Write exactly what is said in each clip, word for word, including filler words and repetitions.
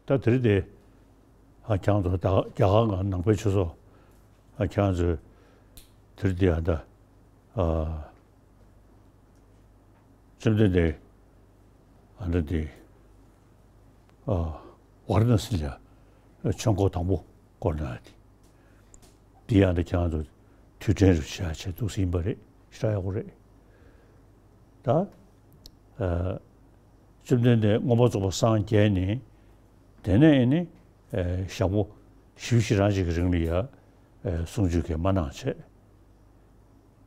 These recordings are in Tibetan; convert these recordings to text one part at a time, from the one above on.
ད་དེ་རིང་དེ་ཨ་ཁྱེད་རང་ཚོ་ད་རྒྱ་གར་ནང་ནང་པའི་ཆོས་ཚོགས་ཨ་ཁྱེད་རང་ཚོས་དེ་རིང་དེ་ཨ་ད་ཨ་བཅོམ་ལྡན་འདས་ཨ་ད་དེ་ཨ་ཝཱ་ར་ཎ་སི་ལ་ཆོས་འཁོར་དང་པོ་བསྐོར་གནང་ཡ་དེ། འདི་ཡང་ད་ཁྱེད་རང་ཚོ་དུས་དྲན་རུ་བྱ་བྱེད་འདུག་ཟིན་པ་རེད། ཞེ་དྲག་ཡག་པོ་རེད། ད་ཨ་བཅོམ་ལྡན་འདས་མངོན་པར་རྫོགས་པར་སངས་རྒྱས་ནས་དེ་ནས་ཨེ་ནི་ཨ་ཞག་པོ་བཞི་བཅུ་ཞེ་གྲངས་ཅིག་གི་རིང་ལ་ཡ་ཨ་གསུང་ཆོས་གས་མ་གནང་བྱས།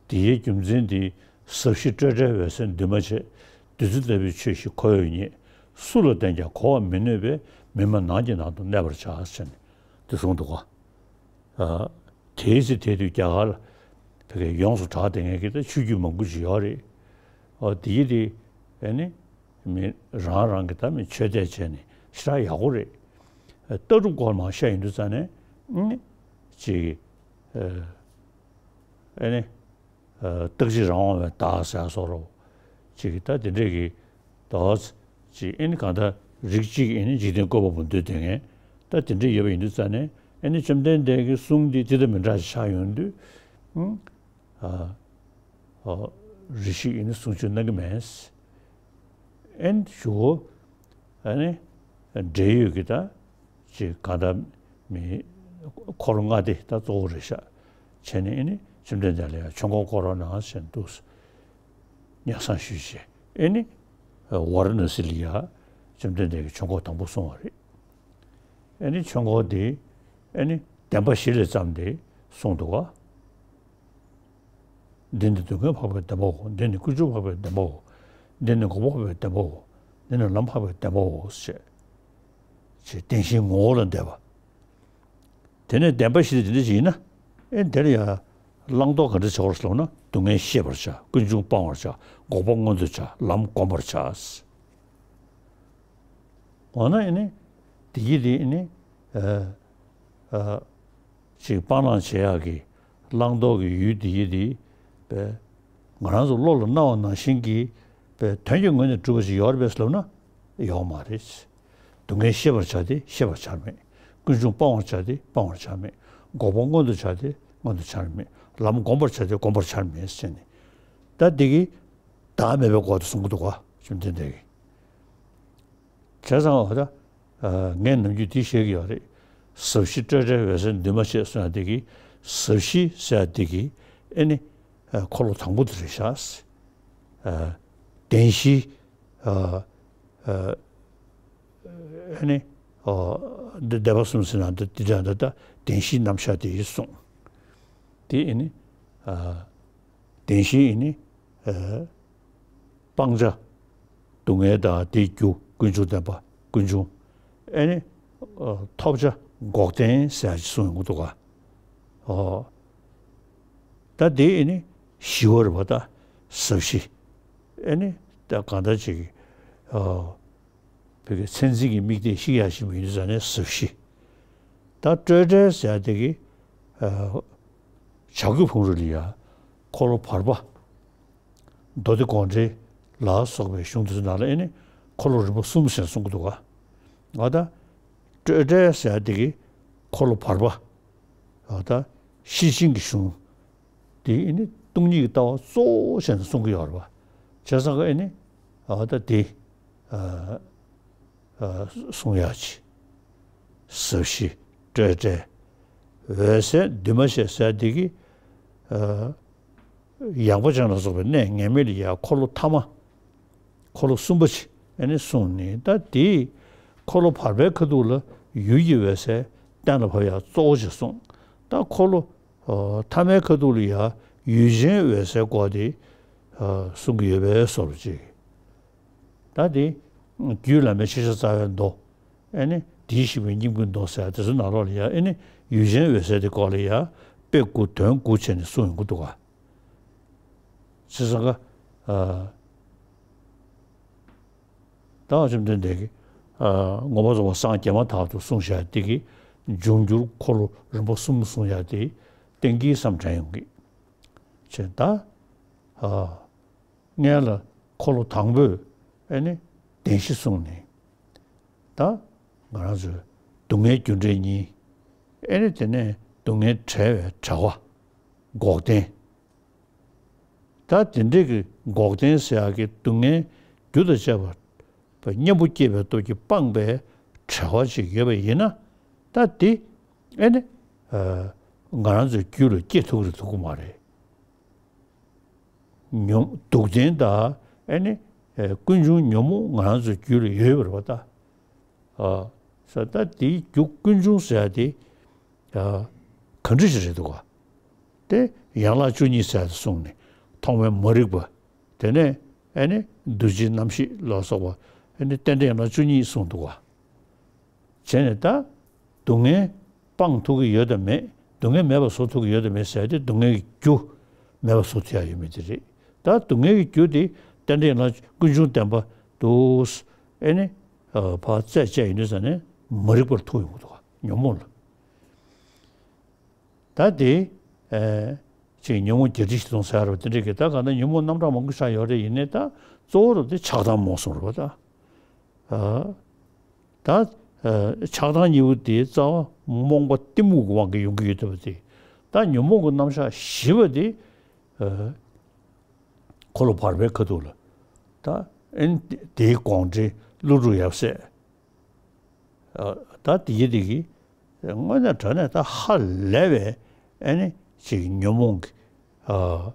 དེའི་རྒྱུ་མཚན་དེ་ཟབ་ཞི་སྤྲོས་བྲལ་འོད་གསལ་འདུས་མ་བྱས། བདུད་རྩི་ལྟ་བུའི་ཆོས་ཤིག་ཁོ་བོས་རྙེད། སུ་ལ་བསྟན་ཀྱང་གོ་བར་མི་ནུས་པས། མི་སྨྲ་ནགས་ཀྱི་ནང་དུ་གནས་པར་བྱ། ཟེར་ནས་དེ་གསུངས་འདུག་ག་ཨ། དེའི་ཚེ་དེ་དུས་རྒྱ་གར་ལ་ཕ་གི་ཡོངས་སུ་གྲགས་བསྡད་མཁན་གྱི་ད་ཆོས་བརྒྱུད་མང་པོ་ཅིག་ཡོད་རེད། ཨོ་དེའི་དེ་ཨ་ནི་མི་རང་རང་གི་ད་མི་ཆོས་དད་བྱས་ནས་ཞེ་དྲག་ཡག་པོ་རེད། ཨ་ལྟ་གྲུབ་སྐོར་མང་ཤོས་ཡིན་དུས་ཙང་ནས་ཨ་ནི་ཅིག་ཨ་ཨ་ནི། ཨ་རྟག་གཅིག་རང་དབང་བའི་བདག་ཟེར་སོགས་རོ། ཅིག་ད་དེ་འདྲས་ཀྱི་བདག་ཅིག་ཨེ་ནི་གང་ལྟར་རིགས་གཅིག་ཨེ་ནི་འཇིག་རྟེན་བཀོད་པ་པོ་འདོད་དེ་ངས་ད་དེ་འདྲས་ཡོད་པ་ཡིན་དུས་ཙང་ནས་ཨེ་ནི་བཅོམ་ལྡན་འདས་ཀྱི་གསུང་འདི་དེ་དང་མི་འདྲ་ཞིག་ཆགས་ཡོང་དུས་ཨ་ཨ་རེ་ཞིག་ཨེ་ནི་གསུང་ཆོས་གནང་གི་མེད། ཨེ་ནི་ཞུ་ཨ་ནི་འབྲེལ་ཡོད་ཀྱི་ད། ཅིག་གང་ལྟར་མི་འཁོར་ལྔ་སྡེ་ད་གཙོ་བོ་རེད་ཤག་བྱས་ནས་ཨེ་ནི་བཅོམ་ལྡན་འདས་ལ་ཡང་ཆོས་འཁོར་བསྐོར་རོགས་གནང་ཟེར་འདུག་སྙན་སེང་ཞུས་བྱས་ཨེ་ནི་ཝཱ་ར་ཎ་སི་ལ་ཡ་བཅོམ་ལྡན་འདས་ཀྱིས་ཆོས་འཁོར་དང་པོ་གསུངས་པ་རེད། ཨེ་ནི་ཆོས་འཁོར་དེ་ཨེ་ནི་བདེན་པ་བཞི་ལས་བརྩམས་ཏེ་གསུངས་འདུག་ག་འདི་ནི་སྡུག་བསྔལ་འཕགས་པའི་བདེན་པའོ། འདི་ནི་ཀུན་འབྱུང་འཕགས་པའི་བདེན་པའོ། འདི་ནི་འགོག་པ་འཕགས་པའི་བདེན་པའོ། འདི་ནི་ལམ་འཕགས་པའི་བདེན་པའོ་ཞེས། ཅེས་བདེན་བཞིའི་ངོ་བོ་ལ་འདས་པ། དེ་ནས་བདེན་པ་བཞི་དེ་འདི་འདྲ་ཞིག་ཡིན་ན། ཨེ་དེ་ལ་ཡང་བླང་དོར་ག་འདྲ་བྱ་བར་སློབ་ན། སྡུག་བསྔལ་ཤེས་པར་བྱ། ཀུན་འབྱུང་སྤང་བར་བྱ། འགོག་པ་མངོན་དུ་བྱ། ལམ་བསྒོམ་པར་བྱ། འོ་ན་ཨེ་ནི་དེ་གི་དེ་ཨེ་ནི་ཨ་ཨ་ཅིག་སྤང་བླང་བྱེད་ཡག་གི་བླང་དོར་གི་ཡུལ་དེ་གི་དེ་པས་ང་རང་ཚོ་བློ་ལ་སྣང་བ་ནང་བཞིན་གྱི་པས་དོན་གྱི་ངོས་ནས་གྲུབ་པ་ཞིག་ཡོད་རེད་པས་ལབ་ན་ཡོད་མ་རེད། སྡུག་བསྔལ་ཤེས་པར་བྱ་སྟེ་ཤེས་པར་བྱར་མེད། ཀུན་འབྱུང་སྤང་བར་བྱ་སྟེ་སྤང་བར་བྱར་མེད། འགོག་པ་མངོན་དུ་བྱ་སྟེ་མངོན་དུ་བྱར་མེད། ལམ་བསྒོམ་པར་བྱ་སྟེ་བསྒོམ་པར་བྱར་མེད་ཟེར་ནས། ད་འདི་གི་བདག་མེད་པའི་སྐོར་དུ་གསུང་གི་འདུག་ག་བཅོམ་ལྡན་འདས་ཀྱིས། བྱས་ཙང་འོ་ད། ཨ་ངས་ནམ་རྒྱུན་འདི་བཤད་ཀྱི་ཡོད་རེད། ཟབ་ཞི་སྤྲོས་བྲལ་འོད་གསལ་འདུས་མ་བྱས་གསུང་ཡ་འདི་གི་ཟབ་ཞི་ཟེར་ཡ་འདི་གི་ཨེ་ནི་ཨ་འཁོར་ལོ་དང་པོ་དེ་རེད་ཤག་ཨ་བདེན་བཞི་ཨ་ཨ་ཨེ་ནི་ཨ་འདི་སྡེ་པ་གསུམ་ཟེར་ན་འདི་འདི་འདྲ་འདི་ད་བདེན་བཞིའི་རྣམ་གཞག་དེ་ཡིས་གསུངས། དེ་ཨེ་ནི་ཨ་བདེན་བཞི་ཨེ་ནི་ཨ་སྤང་བྱ། སྡུག་བསྔལ་དང་དེའི་རྒྱུ་ཀུན་འབྱུང་བདེན་པ་ཀུན་འབྱུང་། ཨེ་ནི་ཨ་ཐོབ་བྱ་འགོག་བདེན་ཟེར་ཡ་ཅིག་གསུངས་ཡོང་གི་འདུག་ག་ཨོ། ད་དེ་ཨེ་ནི་ཞི་བ་རེད་པ། ད་ཟབ་ཞི། ཨེ་ནི་ད་གང་ལྟར་ཅིག་ཨོ། བོད་ཀྱི་མཚན་འཛིན་གྱི་དམིགས་གཏད་བཤིག་ཡག་ཞིག་མ་ཡིན་དུས་ཙང་ནས་ཟབ་ཞི། ད་སྤྲོས་བྲལ་ཟེར་ཡ་དེ་གི་ཨ་བྱ་རྒོད་ཕུང་རི་ལ་ཡ་འཁོར་ལོ་བར་པ། མདོ་སྡེ་དགོངས་འགྲེལ་ལ་སོགས་པའི་གཞུང་དེ་ཚོ་ནང་ལ་ཨེ་ནི་འཁོར་ལོ་རིམ་པ་གསུམ་ཟེར་གསུང་གི་འདུག་ག་ཨ་ད་སྤྲོས་བྲལ་ཟེར་ཡ་དེ་གི་འཁོར་ལོ་བར་པ། ཨ་ད་ཤེར་ཕྱིན་གྱི་གཞུང་དེ་ཨེ་ནི་སྟོང་ཉིད་ཀྱི་ལྟ་བ་གཙོ་བོ་བྱས་ནས་གསུང་གི་ཡོད་རེད་པ། བྱས་ཙང་ཀ་ཨེ་ནི་ཨ་ད་དེ་ཨ་ཨ་གསུང་ཡག་ཅིག་ཟབ་ཞི་སྤྲོས་བྲལ་འོད་གསལ་འདུས་མ་བྱས་ཟེར་ཡ་དེ་གི་ཨ་ཡངས་པ་ཅན་ལ་སོགས་པའི་གནས་ངེས་མེད་ལ་ཡ་འཁོར་ལོ་ཐ་མ། འཁོར་ལོ་གསུམ་པ་ཅིག་ཨེ་ནི་གསུངས་ནས། ད་དེའི་འཁོར་ལོ་བར་པའི་ཁ་ཐུག་ལ་ཡུལ་གྱི་འོད་གསལ་གཏན་ལ་ཕབ་ཡག་གཙོ་བོ་ཅིག་གསུངས། ད་འཁོར་ལོ་ཨ་ཐ་མའི་ཁ་ཐུག་ལ་ཡ་ཡུལ་ཅན་འོད་གསལ་སྐོར་དེ་ཨ་གསུང་གི་ཡོད་པའི་བཟོ་འདྲ་ཅིག་ད་དེ་རྒྱུད་བླ་མའི་ཕྱག་བཞེས་རྩ་བའི་མདོ། ཨེ་ནི་དེའི་ཞིག་པའི་སྙིང་པོའི་མདོ་ཟེར་དེ་ཚོའི་ནང་ལོགས་ལ་ཡ་ཨེ་ནི་ཡུལ་ཅན་འོད་གསལ་དེ་སྐོར་ལ་ཡ་དཔེ་དགུ་དོན་དགུ་བྱས་ནས་གསུངས་ཡོང་གི་འདུག་ག་བྱས་ཙང་ཀ་ཨ་ད་བཅོམ་ལྡན་འདས་ཀྱིས་ཨ་མངོན་པར་རྫོགས་པར་སངས་རྒྱས་མ་ཐག་ཏུ་གསུངས་བཞག་དེ་གི་འབྱུང་འགྱུར་འཁོར་ལོ་རིམ་པ་གསུམ་གསུངས་བཞག་དེ་གཏན་འཁེལ་བསམ་དྲན་ཡོང་གི་བྱས། ད་ཨ་སྔོན་ལ་འཁོར་ལོ་དང་པོས་ཨེ་ནི་བདེན་བཞི་གསུངས་ནས། ད་ ང་རང་ཚོའི་སྡུག་བསྔལ་རྒྱུ་འབྲས་གཉིས། ཨེ་ནི་དེ་ནས་སྡུག་བསྔལ་བྲལ་བའི་བྲལ་བ། འགོག་བདེན། ད་དེ་འདྲའི་གི་འགོག་བདེན་ཟེར་ཡག་གི་སྡུག་བསྔལ་རྒྱུ་དང་བཅས་པ་གཉེན་པོ་སྐྱེས་པའི་སྟོབས་ཀྱིས་སྤངས་པའི་བྲལ་བ་ཅིག་ཡོད་པ་ཡིན་ན། ད་དེ་ཨེ་ནི་ཨ་ང་རང་ཚོའི་རྒྱུད་ལ་སྐྱེ་ཐུབ་ཀྱི་རེད་ཐུབ་ཀྱི་མ་རེད། ཉོན་སྡུག་བདེན་དང་ཨེ་ནི་ཨ་ཀུན་འབྱུང་ཉོན་མོངས་ང་རང་ཚོའི་རྒྱུད་ལ་ཡོད་པ་རེད་པ་ད། ཨ་ས་ད་དེའི་རྒྱུ་ཀུན་འབྱུང་ཟེར་ཡ་དེ། ཡ། ག་འདྲ་ཞིག་རེད་འདུག་ག་དེ་ཡན་ལག་བཅུ་གཉིས་ཟེར་ཡ་དེ་གསུངས་ནས། ཐོག་མའི་མ་རིག་པ། དེ་ནས་ཨེ་ནི་འདུ་བྱེད་རྣམ་ཤེས་ལ་སོགས་པ། ཨེ་ནི་རྟེན་འབྲེལ་ཡན་ལག་བཅུ་གཉིས་གསུངས་འདུག་ག་བྱས་ནས་ད་སྡུག་བསྔལ་སྤང་ཐུབ་ཀྱི་ཡོད་དམ་མེད། སྡུག་བསྔལ་མེད་པ་བཟོ་ཐུབ་ཀྱི་ཡོད་དམ་མེད་ཟེར་ཡ་དེ་སྡུག་བསྔལ་གྱི་རྒྱུ་མེད་པ་བཟོ་ཐུབ་ཡ་ཡོད་མེད་དེ་རེད། ད་སྡུག་བསྔལ་གྱི་རྒྱུ་དེ་རྟེན་འབྲེལ་ཡན་ལག་ཀུན་འབྱུང་བདེན་པ་འདུག་ཨེ་ནི་ཨ་ཕར་རྩད་བཅད་ཡོང་དུས་ཙ་ནས་མ་རིག་པར་ཐུག་ཡོང་གི་འདུག་ག་ཉོན་མོངས་ལ། ད་དེ་ཨེ་ཅིག་ཉོན་མོངས་བརྒྱད་ཁྲི་བཞི་སྟོང་ཟེར་བ་དེ་འདྲ་གི་ད་གང་ལྟར་ཉོན་མོངས་རྣམ་གྲངས་མང་པོ་ཆགས་ཡོད་རེད། ཡིན་ནའི་ད་གཙོ་བོ་རུ་དེ་ཆགས་སྡང་རྨོངས་གསུམ་རེད་པ་ད། ཨ་ད་ཨ་ཆགས་སྡང་གཉིས་པོ་དེ་རྩ་བ་རྨོངས་པ་གཏི་མུག་གི་དབང་གིས་ཡོང་གི་ཡོད་བསྡད་པ་དེ། ད་ཉོན་མོངས་ཀྱི་རྣམ་གཞག་བཞི་པ་དེ་ཨ་འཁོར་ལོ་བར་པའི་ཁ་ཐུག་ལ་ད་ཨེ་ནི་དེའི་དགོངས་འགྲེལ་ཀླུ་སྒྲུབ་ཡབ་སྲས། ཨ་ད་དེ་ཡི་དེ་གི་དངོས་གནས་དྲང་གནས་ད་ཧ་ལས་པའི་ཨེ་ནི་ཅིག་ཉོན་མོངས་ཀྱི་ཨ་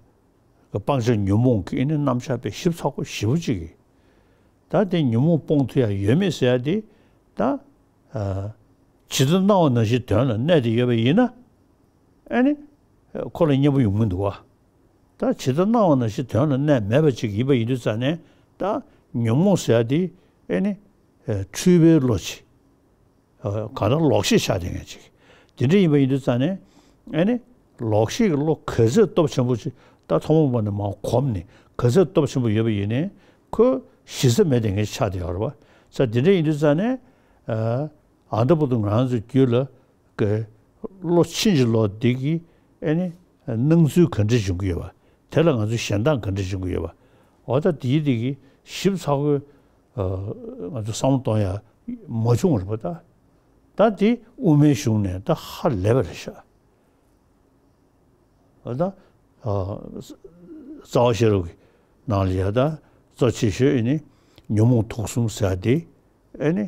སྤང་བྱ་ཉོན་མོངས་ཀྱི་ཨེ་ནི་རྣམ་གཞག་དཔེ་ཞིབ་ཚགས་པོ་ཞེ་པོ་ཅིག་གི། ད་དེ་ཉོན་མོངས་སྤོང་ཐུབ་ཡ་ཡོད་མེད་ཟེར་ཡ་དེ་ད་ཨ་ཇི་ལྟར་སྣང་བ་ནང་བཞིན་དོན་ལ་གནས་ཏེ་ཡོད་པ་ཡིན་ན། ཨེ་ནི་ཁོ་ལ་གཉེན་པོ་ཡོང་མི་འདུག་བ། ད་ཇི་ལྟར་སྣང་བ་ནང་བཞིན་དོན་ལ་གནས་མེད་པ་ཅིག་ཡིན་པ་ཡིན་དུས་ཙ་ནས། ད་ཉོན་མོངས་ཟེར་ཡ་དེ་ཨེ་ནི་འཁྲུལ་པའི་བློ་ཅིག་གང་ལྟར་ལོག་ཤེས་ཆགས་བསྡད་མཁན་ཅིག་དེ་འདྲ་ཡིན་པ་ཡིན་དུས་ཙ་ནས། ཨེ་ནི་ལོག་ཤེས་ཀྱི་བློ་ག་ཚོད་སྟོབས་ཆེན་པོ་ཅིག་ད་ཐོག་མ་བར་ནས་མར་གོམས་ནས་ག་ཚོད་སྟོབས་ཆེན་པོ་ཡོད་པ་ཡིན་ནའི་ཁོ་གཞི་རྩ་མེད་བསྡད་མཁན་ཅིག་ཆགས་བསྡད་ཡོད་རེད་པ། ས་དེ་འདྲ་ཡིན་དུས་ཙ་ནས་ཨ་ད་བར་དུ་ང་རང་ཚོའི་རྒྱུད་ལ་གི་བློ་ཕྱིན་ཅི་ལོག་འདི་གིས་ཨེ་ནི་སྣང་ཚུལ་ག་འདྲ་འབྱུང་གི་ཡོད་པ། དེ་ལ་ང་ཚོས་ཞེན་སྡང་ག་འདྲ་འབྱུང་གི་ཡོད་པ། འོ་ད་དེའི་དེ་གི་ཞིབ་ཚགས་པོའི་ང་ཚོ་བསམ་བློ་གཏོང་ཡ་མ་བྱུང་བ་རེད་པ་ད། ད་དེ་དབུ་མའི་གཞུང་ནས་ད་ཧ་ལས་པ་རེད་ཤག་འོ་ད་རྩ་བ་ཤེས་རབ་ཀྱི་ནང་ལ་ཡ་ད་གཙོ་ཆེ་ཤོས་ཨེ་ནི་ཉོན་མོངས་དུག་གསུམ་ཟེར་ཡ་དེ། ཨེ་ནི་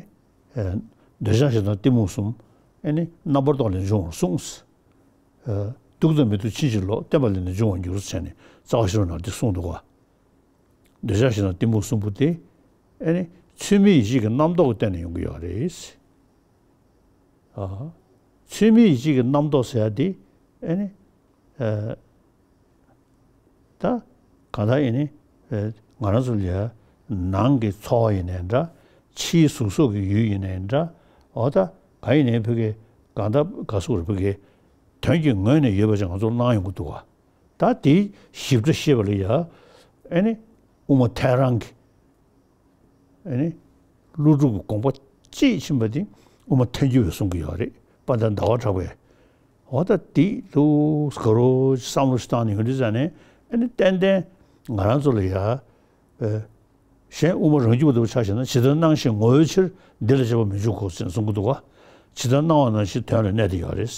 འདོད་ཆགས་ཞེ་སྡང་གཏི་མུག་གསུམ་ཨེ་ནི་རྣམ་པར་རྟོག་ལས་འབྱུང་བར་གསུངས། སྡུག་དང་མི་སྡུག་ཕྱིན་ཅི་ལོག་བརྟེན་པ་ལས་ནི་འབྱུང་བར་འགྱུར་ཟེར་ནས་རྩ་བ་ཤེས་རབ་ནང་འདི་གསུངས་འདུག་ག་འདོད་ཆགས་ཞེ་སྡང་གཏི་མུག་གསུམ་པོ་དེ་ཨེ་ནི་ཚུལ་མིན་ཡིད་བྱེད་ཀྱི་རྣམ་རྟོག་གི་སྟེང་ནས་ཡོང་གི་ཡོད་རེད། ཨ་ཚུལ་མིན་ཡིད་བྱེད་ཀྱི་རྣམ་རྟོག་ཟེར་ཡ་དེ་ཨེ་ནི་ཨ་ད་གང་ལྟར་ཨེ་ནི་ཨ་ང་རང་ཚོ་ལ་ཡ་ནང་གི་ཚོར་བ་ཡིན་ནའི་འདྲ། ཕྱིའི་གཟུགས་སོགས་ཀྱི་ཡུལ་ཡིན་ནའི་འདྲ། འོ་ད་གང་ཡིན་ནའི་ཕ་གི་གང་ལྟར་ག་སུ་རེད་ཕ་གི་དོན་གྱི་ངོས་ནས་ཡོད་པ་ཅིག་ང་ཚོར་སྣང་ཡོང་གི་འདུག་ག་ད་དེའི་ཞིབ་ཕྲ་ཤེས་པ་ལ་ཡ་ཨེ་ནི་དབུ་མ་ཐལ་རང་གི་ཨེ་ནི་ཀླུ་སྒྲུབ་ཀྱི་དགོངས་པ་དཔྱིས་ཕྱིན་པ་དེ་དབུ་མ་ཐལ་འགྱུར་བས་གསུང་གི་ཡོད་རེད། དཔལ་ལྡན་ཟླ་བ་གྲགས་པས། འོ་ད་དེ་ལུགས་ག་རོ་བསམ་བློ་ཞིག་བཏང་ནས་ཡོང་དུས་ཙ་ནས་ཨེ་ནི་ཏན་ཏན་ང་རང་ཚོ་ལ་ཡ་ཨེ་གཞན་དབུ་མ་རང་རྒྱུད་པ་ལྟ་བུ་ཆ་བཞག་ན། ཇི་ལྟར་སྣང་ཞེན་ངོ་བོའི་ཕྱིར། འདི་ལ་དཔྱད་པ་མི་འཇུག་གོ་ཟེར་གསུང་གི་འདུག་ག་ཇི་ལྟར་སྣང་བ་ནང་བཞིན་དོན་ལ་གནས་ཏེ་ཡོད་རེད།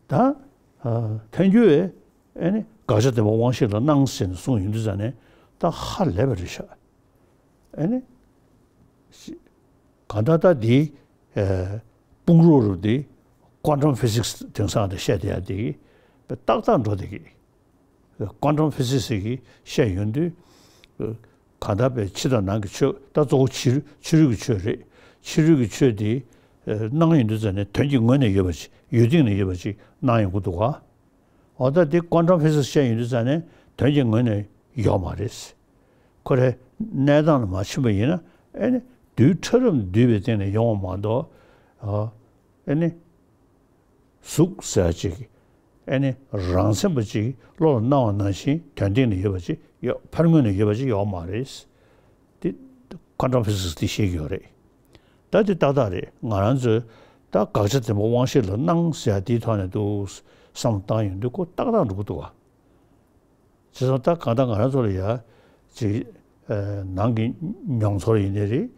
ད་ཨ་ཐལ་འགྱུར་བས་ཨེ་ནི་དགག་བྱ་བདེན་པ་དབང་ཤེས་ལ་སྣང་ཟེར་ནས་གསུངས་ཡོང་དུས་ཙ་ནས་ད་ཧ་ལས་པ་རེད་ཤག་ཨེ་ནི་གང་ལྟར་ད་འདི་ཨ་དཔུང་རོགས་རུ་འདི་ཀོན་ཊམ་ཕི་སིག་སི་དེང་སང་དེ་བཤད་བསྡད་ཡ་དེ་གི་ཏག་ཏག་འགྲོ་བསྡད་གི་ཀོན་ཊམ་ཕི་སིག་སི་གི་བཤད་ཡོང་དུས། གང་ལྟར་པའི་ཕྱི་དང་ནང་གི་ཆོས། ད་གཙོ་བོ་ཕྱི་རོལ་ཕྱི་རོལ་གྱི་ཆོས་རེད། ཕྱི་རོལ་གྱི་ཆོས་དེ་ཨ་སྣང་ཡོང་དུས་ཙ་ནས་དོན་གྱི་ངོས་ནས་ཡོད་པ་ཅིག་ཡུལ་སྟེང་ནས་ཡོད་པ་ཅིག་སྣང་ཡོང་གི་འདུག་ག་འོ་ད་དེ་ཀོན་ཊམ་ཕི་སིག་སི་བཤད་ཡོང་དུས་ཙ་ནས་དོན་གྱི་ངོས་ནས་ཡོད་མ་རེད། ཁོ་རའི་གནས་སྟངས་ལ་མ་ཕྱིན་པ་ཡིན་ན་ཨེ་ནི་རྡུལ་ཕྲ་རབ་འདུས་པའི་སྟེང་ནས་ཡོང་བ་མ་གཏོགས། ཨ་ཨེ་ནི་གཟུགས་ཟེར་ཡ་ཅིག་ཨེ་ནི་རང་མཚན་པ་ཅིག་བློ་ལ་སྣང་བ་ནང་བཞིན་དོན་སྟེང་ནས་ཡོད་པ་ཅིག་ཡོད། ཕར་ངོས་ནས་ཡོད་པ་ཅིག་ཡོད་མ་རེད། དེ་ཀོན་ཊམ་ཕི་སིག་སི་དེ་བཤད་ཀྱི་ཡོད་རེད། ད་དེ་ཏག་ཏག་རེད། ང་རང་ཚོས་ད་དགག་བྱ་བདེན་པ་དབང་ཤེས་ལ་སྣང་ཟེར་ཡ་དེའི་ཐོག་ནས་འདུག་བསམ་བཏང་ཡོང་དུས་ཁོ་ཏག་ཏག་འགྲོ་གི་འདུག་ག་བྱས་ཙང་ད་གང་ལྟར་ང་རང་ཚོ་ལ་ཡ་ཅིག་ཨ་ནང་གི་མྱོང་ཚོར་ཡིན་ནའི་རེད།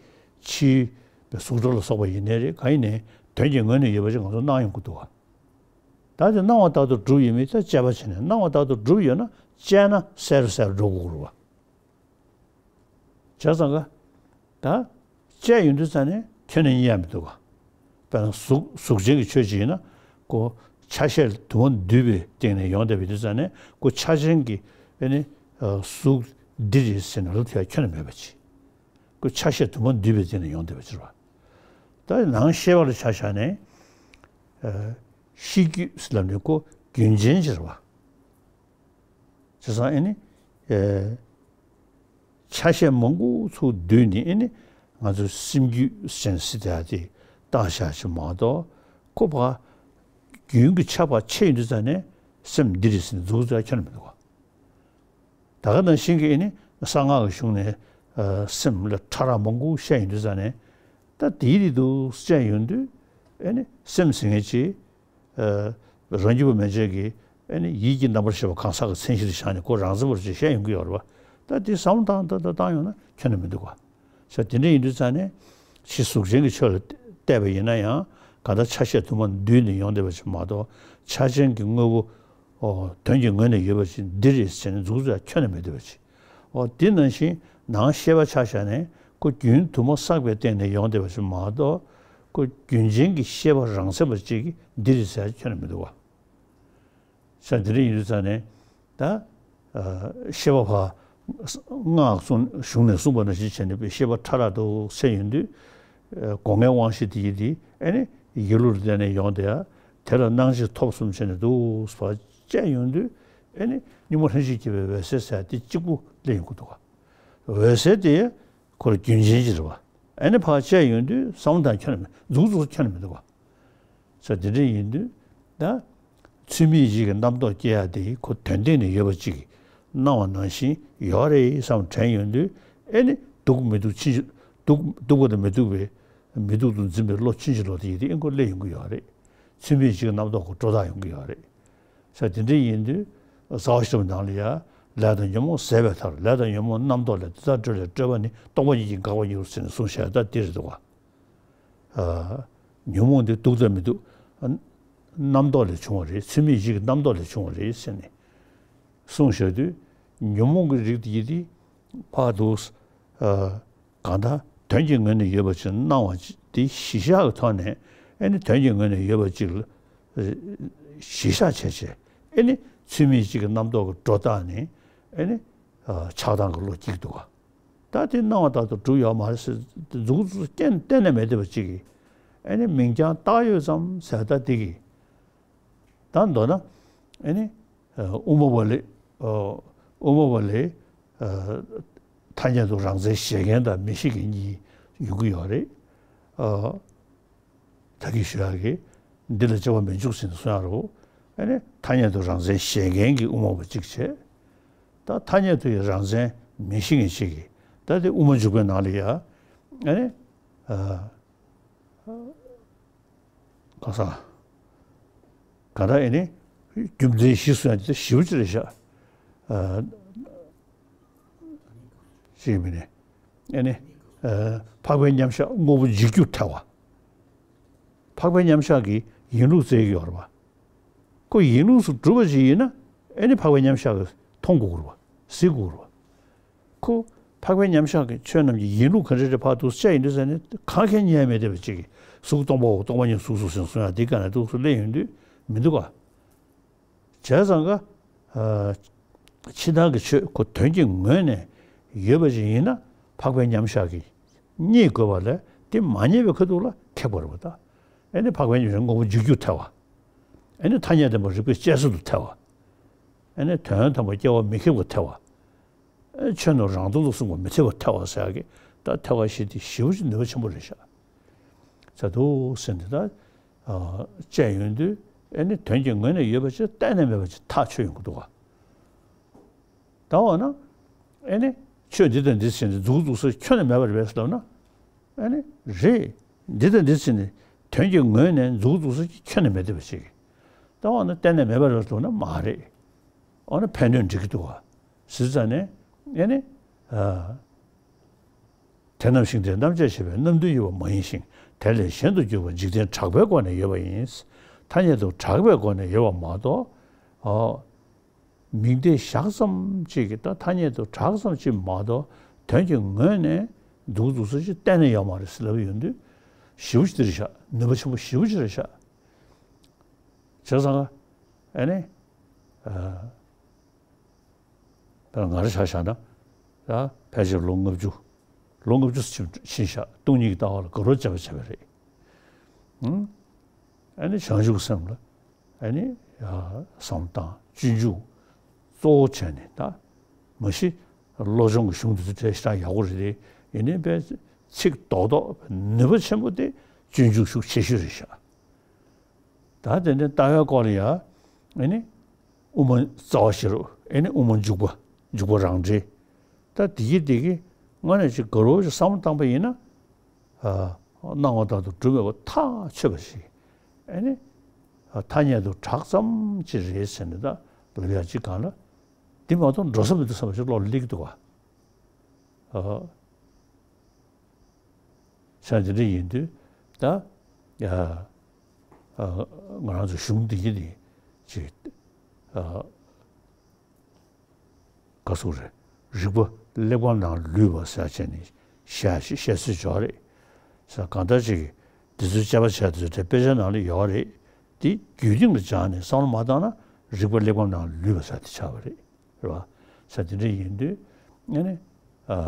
ཕྱིའི་ པའི་གཟུགས་སྒྲ་ལ་སོགས་པ་ཡིན་ནའི་རེད། གང་ཡིན་ནའི་དོན་གྱི་ངོས་ནས་ཡོད་པ་ཞིག་ང་ཚོ་སྣང་ཡོང་གི་འདུག་བ། ད་དེ་སྣང་བ་ལྟར་དུ་གྲུབ་ཡོད་མེད་ད་དཔྱད་པ་བྱས་ནས། སྣང་བ་ལྟར་དུ་གྲུབ་ཡོད་ན་དཔྱད་ན་གསལ་རུ་གསལ་རུ་འགྲོ་དགོས་རེད་བ། བྱས་ཙང་ག་ད་དཔྱད་ཡོང་དུས་ཙང་ནས་ཁྱོན་ནས་རྙེད་ཡ་མི་འདུག་ག་དཔེར་ན་གཟུགས་གཟུགས་ཅན་གྱི་ཆོས་ཅིག་ཡིན་ན་ཁོ་ཆ་ཤས་དུ་མ་འདུས་པའི་སྟེང་ནས་ཡོང་བསྡད་པ་ཡིན་དུས་ཙང་ནས་ཁོ་ཆ་ཅན་གྱི་ཨེ་ནི་གཟུགས་འདི་རེད་ཟེར་ནས་ལབ་ཐུབ་ཡ་ཁྱོན་ནས་མེད་པ་ཅིག་ཁོ་ཆ་ཤས་དུ་མ་འདུས་པའི་སྟེང་ནས་ཡོང་བསྡད་པ་ཅིག་རེད་བ། ད་ནང་ཤེས་པ་ལ་ཆ་བཞག་ནས་ཤེས་རྒྱུད་ཟེར་ལབ་ནས་ཁོ་རྒྱུན་ཅན་ཅིག་རེད་བ། བྱས་ཙང་ཨེ་ནི། ཨེ། ཆ་ཤས་མང་པོ་ཚུར་བསྡུས་ནས་ཨེ་ནི། ང་ཚོའི་སེམས་རྒྱུད་ཅན་སྲིད་དེ་ཡ་དེ་བཏང་བཞག་ཅིག་མ་གཏོགས་ཁོ་ཕར། རྒྱུན་གྱི་ཆ་ཕར་ཕྱེ་ཡོང་དུས་ཙང་ནས་སེམས་འདི་རེད་ཟེར་ནས་མཛུབ་གུ་ཙམ་ཁྱོན་ནས་མི་འདུག་ག་ད་ག་ནང་བཞིན་གྱི་ཨེ་ནི། གསང་སྔགས་ཀྱི་གཞུང་ནས། ཨ། སེམས་ལ་ཕྲ་རགས་མང་པོ་བཤད་ཡོང་དུས་ཙང་ནས། ད་དེའི་རིགས་དུ་དཔྱད་ཡོང་དུས་ཨེ་ནི། སེམས་ཟེར་མཁན་ཅིག་ཨ། རང་རྒྱུད་པ་མན་ཆད་ཀྱིས་ཨེ་ནི་ཡིད་ཀྱི་རྣམ་པར་ཤེས་པ་གང་ཟག་གི་མཚན་གཞིར་བཞག་ནས་ཁོ་རང་མཚན་པར་ཅིག་བཤད་ཡོང་གི་ཡོད་རེད་བ། ད་དེ་བསམ་བློ་བཏང་བཏང་བཏང་བཏང་ཡོང་ན་ཁྱོན་ནས་མི་འདུག་ག་ས་དེ་འདྲ་ཡིན་དུས་ཙང་ནས་ཕྱི་གཟུགས་ཅན་གྱི་ཆོས་ལ་བལྟས་པ་ཡིན་ན་ཡང་གང་ལྟར་ཆ་ཤས་དུ་མ་འདུས་ནས་ཡོང་བསྡད་པ་ཅིག་མ་གཏོགས་ཆ་ཅན་གྱི་དངོས་པོ། ཨོ། དོན་གྱི་ངོས་ནས་ཡོད་པ་ཅིག་འདི་རེད་ཟེར་ནས་མཛུབ་གུ་ཙམ་ཁྱོན་ནས་མི་འདུག་པ་ཅིག་ཨོ། དེ་ནང་བཞིན་ནང་ཤེས་པ་ཆ་བཞག་ནས་ཁོ་རྒྱུན་དུ་མ་བསགས་པའི་སྟེང་ནས་ཡོང་བསྡད་པ་ཅིག་མ་གཏོགས་ཁོ་རྒྱུན་ཅན་གྱི་ཤེས་པ་རང་མཚན་པ་ཅིག་གིས་འདི་རེད་ཟེར་ཁྱོན་ནས་མི་འདུག་བ། ས་དེ་འདྲ་ཡིན་དུས་ཙང་ནས་ད། ཨ། ཤེས་པ་ཕར། སྔགས་གསུང་གཞུང་ནས་གསུངས་པ་ནང་བཞིན་བྱས་ནས་པའི་ཤེས་པ་ཕྲ་རགས་དུ་ཟེར་ཡོང་དུས། ཨ། སྒོ་ལྔའི་དབང་ཤེས་དེ་ཡི་དེ་ཨེ་ནི་ཡིད་བློ་ལ་བརྟེན་ནས་ཡོང་བསྡད་ཡ། དེ་ལ་སྣང་མཆེད་ཐོབ་གསུམ་བྱས་ནས་འདུག་ཕར་དཔྱད་ཡོང་དུས་ཨེ་ནི་གཉུག་མ་ལྷན་ཅིག་སྐྱེས་པའི་འོད་གསལ་ཟེར་ཡ་དེ་གཅིག་པུ་སླེབས་ཡོང་གི་འདུག་ག་འོད་གསལ་དེ་ཁོ་རྒྱུན་ཅན་ཅིག་རེད་བ། ཨེ་ནི་ཕར་དཔྱད་ཡོང་དུས་བསམ་བློ་བཏང་ཁྱོན་ནས་མི་མཛུབ་གུ་ཙམ་ཁྱོན་ནས་མི་འདུག་བ། ས་དེ་འདྲ་ཡིན་དུས་ད། ཚུལ་མིན་ཡིད་ཀྱི་རྣམ་རྟོག་སྐྱེ་ཡ་དེ་ཁོ་དོན་སྟེང་ནས་ཡོད་པ་ཅིག་སྣང་བ་ནང་བཞིན་ཡོད་རེད་བསམ་དྲན་ཡོང་དུས་ཨེ་ནི་སྡུག་མི་སྡུག་ཕྱིན་ཅི། སྡུག་སྡུག་པ་དང་མི་སྡུག་པའི་མི་སྡུག་ཏུ་འཛིན་པའི་བློ་ཕྱིན་ཅི་ལོག་དེ་ཡིན་དུས་ཨེ་ཁོ་སླེབས་ཡོང་གི་ཡོད་རེད། ཚུལ་མིན་ཡིད་ཀྱི་རྣམ་རྟོག་ཁོ་སྒྲོ་བཏགས་ཡོང་གི་ཡོད་རེད། ས་དེ་འདྲ་ཡིན་དུས་རྩ་བ་ཤེས་རབ་ནང་ལ་ཡ། ལས་དང་ཉོན་མོངས་ཟད་པའི་མཐར། ལས་དང་ཉོན་མོངས་རྣམ་རྟོག་ལས། དེ་དག་སྤྲོས་ལས་སྤྲོས་པ་ཉིད། རྟོག་པ་ཉིད་ཀྱིས་འགག་པར་འགྱུར་ཟེར་ནས་གསུངས་བཞག་ད་འདི་རེད་འདུག་བ། ཨ། ཉོན་མོངས་འདི་སྡུག་དང་མི་སྡུག་རྣམ་རྟོག་ལས་བྱུང་བ་རེད། ཚུལ་མིན་ཡིད་ཀྱི་རྣམ་རྟོག་ལས་བྱུང་བ་རེད་ཟེར་ནས་གསུངས་བཞག་དུས་ཉོན་མོངས་ཀྱི་རིགས་དེ་ཡིན་དུས་ཕར་དུ། ཨ། གང་ལྟར་དོན་གྱི་ངོས་ནས་ཡོད་པ་ཅིག་སྣང་བ་ཅིག་དེ་གཞི་བཞག་གི་ཐོག་ནས་ཨེ་ནི་དོན་གྱི་ངོས་ནས་ཡོད་པ་ཅིག་ལ་གཞི་བཞག་བྱས་བྱས་ཨེ་ནི་ཚུལ་མིན་ཡིད་ཀྱི་རྣམ་རྟོག་གི་སྒྲོ་བཏགས་ནས་ཨེ་ནི་ཆགས་སྡང་གི་བློ་སྐྱེ་གི་འདུག་ག་ད་དེ་སྣང་བ་ལྟར་དུ་གྲུབ་ཡོད་མ་རེད་ཟེར་མཛུབ་གུ་ཙམ་གཏན་ནས་མེད་བསྡད་པ་ཅིག་གིས་ཨེ་ནི་མིང་རྐྱང་བཏགས་ཡོད་ཙམ་ཟེར་ད་དེ་གིས། ད་མདོར་ན་ཨེ་ནི་དབུ་མ་པ་ལས། དབུ་མ་པ་ལས་ཐ་སྙད་དུ་རང་མཚན་བཞེད་མཁན་དང་མི་བཞེད་མཁན་གཉིས་ཡོང་གི་ཡོད་རེད། ད་གིན་ཞུ་ཡག་གི་འདི་ལ་དཔྱད་པ་མི་འཇུག་ཟེར་ནས་གསུང་ཡག་རེད། ཨེ་ནི་ཐ་སྙད་དུ་རང་མཚན་བཞེད་མཁན་གྱི་དབུ་མ་པ་གཅིག་བྱས། ད་ཐ་སྙད་དུ་ཡི་རང་མཚན་མི་བཞེད་མཁན་གཅིག་གིས་ད་དེ་དབུ་མ་འཇུག་པའི་ནང་ལ་ཡ་ཨེ་ནི། ག་ས། ག་ད་ཨེ་ནི། རྒྱུ་མཚན་བཞི་གསུང་ཡག་དེ་ཞེ་པོ་ཅིག་རེད་ཤག་ཅིག་མིན་ནས། ཨེ་ནི། འཕགས་པའི་མཉམ་གཞག་དངོས་པོ་འཇིག་རྒྱུར་ཐལ་བ། འཕགས་པའི་མཉམ་གཞག་གི་ཡིན་ལུགས་བཙལ་གྱི་ཡོད་རེད་བ། ཁོ་ཡིན་ལུགས་སུ་གྲུབ་པ་ཅིག་ཡིན་ན་ཨེ་ནི་འཕགས་པའི་མཉམ་གཞག་གི་མཐོང་དགོས་རེད་བ། གཟིགས་དགོས་རེད་བ། ཁོ། འཕགས་པའི་མཉམ་གཞག་གི་ཆོས་རྣམས་ཀྱི་ཡིན་ལུགས་ག་འདྲ་རེད་ཕར་དུ་དཔྱད་ཡིན་དུས་ཟེར་ནས་གང་གས་རྙེད་མེད་བསྡད་པ་ཅིག་གིས་གཟུགས་སྟོང་པའོ། སྟོང་པ་ཉིད་གཟུགས་སོ་ཟེར་གསུང་ཡག་འདི་ག་ནས་འདུག་སུ་སླེབས་ཡོང་དུས་མི་འདུག་ག་བྱས་ཙང་ཀ། ཕྱི་ནང་གི་ཆོས་ཁོ་དོན་གྱི་ངོས་ནས་ཡོད་པ་ཅིག་ཡིན་ན་འཕགས་པའི་མཉམ་གཞག་གིས་རྙེད་དགོས་པ་ལས་དེ་མ་རྙེད་པའི་ཁ་ཐུག་ལ་ཁེགས་པ་རེད་བ་ད། ཨེ་ནི་འཕགས་པའི་མཉམ་གཞག་དངོས་པོ་འཇིག་རྒྱུར་ཐལ་བ། ཨེ་ནི་ཐ་སྙད་བདེན་པ་རིགས་པས་དཔྱད་བཟོད་དུ་ཐལ་བ། ཨེ་ནི་དོན་དམ་པར་སྐྱེ་བ་མི་ཁེགས་པར་ཐལ་བ། ཨེ་ཆོས་རྣམས་རང་དོན་དུ་གསུངས་པ་མི་འཐད་པར་ཐལ་བ་ཟེར་ཡག་གི་ད་ཐལ་བ་བཞི་དེ་ཞེ་པོ་ཅིག་ནུས་པ་ཆེན་པོ་རེད་ཤག་ཟེར་འདུག་ཟེར་འདི་ད། དཔྱད་ཡོང་དུས་ཨེ་ནི་དོན་གྱི་ངོས་ནས་ཡོད་པ་ཅིག་གཏན་ནས་མེད་པ་ཅིག་ཐག་ཆོད་ཡོང་གི་འདུག་ག་ད་འོ་ན། ཨེ་ནི། ཆོས་འདི་དང་འདི་ཟེར་ནས་མཛུབ་གུ་འཛུགས་ས་ཁྱོན་ནས་མེད་པ་རེད་པས་ལབ་ན། ཨེ་ནི། རེད། འདི་དང་འདི་ཟེར་ནས་དོན་གྱི་ངོས་ནས་མཛུབ་གུ་འཛུགས་ས་ཁྱོན་ནས་མེད་བསྡད་པ་ཞིག་གིས། ད་འོ་ན་གཏན་ནས་མེད་པ་རེད་ལབ་ན་མ་རེད། འོ་ན་ཕན་གནོད་འགྲིག་གི་འདུག་ག་ཟེར་ཙང་ནས་ཨེ་ནི། ཨ། དེ་རྣམས་ཤིང་རྟའི་རྣམ་བཅད་བྱས་པའི་རྣམ་བསྡུ་ཡོད་པ་མ་ཡིན་ཞིང་། དེ་ལས་གཞན་དུ་གྱུར་པ་འཇིག་རྟེན་གྲགས་པའི་སྒོ་ནས་ཡོད་པ་ཡིན། ཐ་སྙད་དུ་གྲགས་པའི་སྒོ་ནས་ཡོད་པ་མ་གཏོགས། ཨོ། མིང་བརྡས་བཞག་ཙམ་ཅིག་གིས་ད་ཐ་སྙད་དུ་གྲགས་ཙམ་ཅིག་མ་གཏོགས། དོན་གྱི་ངོས་ནས་འདུག་འདུག་ས་ཅིག་གཏན་ནས་ཡོད་མ་རེད་ཟེར་ལབ་ཡོང་དུས། ཞེ་པོ་ཅིག་རེད་ཤག་ནུས་པ་ཆེན་པོ་ཞེ་པོ་ཅིག་རེད་ཤག་བྱས་ཙང་ཨ་ནི། ཨ། ད་ང་རང་ཆ་བཞག་ན། ད་ཕལ་ཆེར་ལོ་ལྔ་བཅུ། ལོ་ལྔ་བཅུ་ཕྱིན་ཕྱིན་ཤག་སྟོང་ཉིད་ཀྱི་ལྟ་བ་ལ་དགའ་རབ་བྱས་པ་བྱས་པ་རེད། ཨང་། ཨ་ནི་བྱང་ཆུབ་སེམས་ལ་ཨ་ནི་ཡ་བསམ་བློ་བཏང་། སྤྱོད་འཇུག་གཙོ་བོ་བྱས་ནས། ད་མ་གཞི་བློ་སྦྱོང་གི་གཞུང་འདི་ཚོ་གྲས་ཞེ་དྲག་ཡག་པོ་རེད་དེ། ཡིན་ནའི་དཔེ་ཚིག་རྡོག་རྡོག་ནུས་པ་ཆེན་པོ་དེ་སྤྱོད་འཇུག་ཤུགས་ཆེ་ཤོས་རེད་ཤག་ད་དེ་ནས་ལྟ་བའི་སྐོར་ལ་ཡ། ཨ་ནི་དབུ་མ་རྩ་བ་བཞི་རུ། ཨ་ནི་དབུ་མ་འཇུག་པ། འཇུག་པ་རང་འགྲེལ། ད་དེ་གི་དེ་གི་དངོས་གནས་ཅིག་དགའ་རབ་ཅིག་བསམ་བློ་བཏང་པ་ཡིན་ན། ཨ། སྣང་བ་ལྟར་དུ་གྲུབ་མེད་པ་ཐག་ཆོད་པ་ཞིག་ཨ་ནི་ཐ་སྙད་དུ་གྲགས་ཙམ་ཅིག་རེད་ཟེར་ནས་ད་ལབ་ཡག་ཅིག་གང་ལ། འདི་མ་གཏོགས་འགྲོ་ས་མི་འདུག་བསམ་པ་ཞིག་བློ་ལ་སླེབས་ཀྱི་འདུག་ག་ཨ། ས་དེ་འདྲ་ཡིན་དུས་ད། ཡ། ཨ། ང་རང་ཚོ་གཞུང་འདི་གི་འདི་ཅིག་ཨ། ག་ཟེར་རེད། རིག་པ་གླེགས་བམ་ནང་ལུས་པ་ཟེར་བྱས་ནས་བཤད་བཤད་སྲོལ་ཅིག་ཡོད་རེད། ས་གང་ལྟར་ཅིག་འདི་ཚོའི་དཔྱད་པ་བྱས་དུས་དེ་དཔེ་ཆ་ནང་ལ་ཡོད་རེད། དེ་རྒྱུད་སྟེང་ལ་སྦྱངས་ནས་བསམ་བློ་མ་བཏང་ན་རིག་པ་གླེགས་བམ་ནང་ལུས་པ་ཟེར་དེ་ཆགས་པ་རེད། རེད་བ། ས་དེ་འདྲ་ཡིན་དུས་ཨ་ནི། ཨ།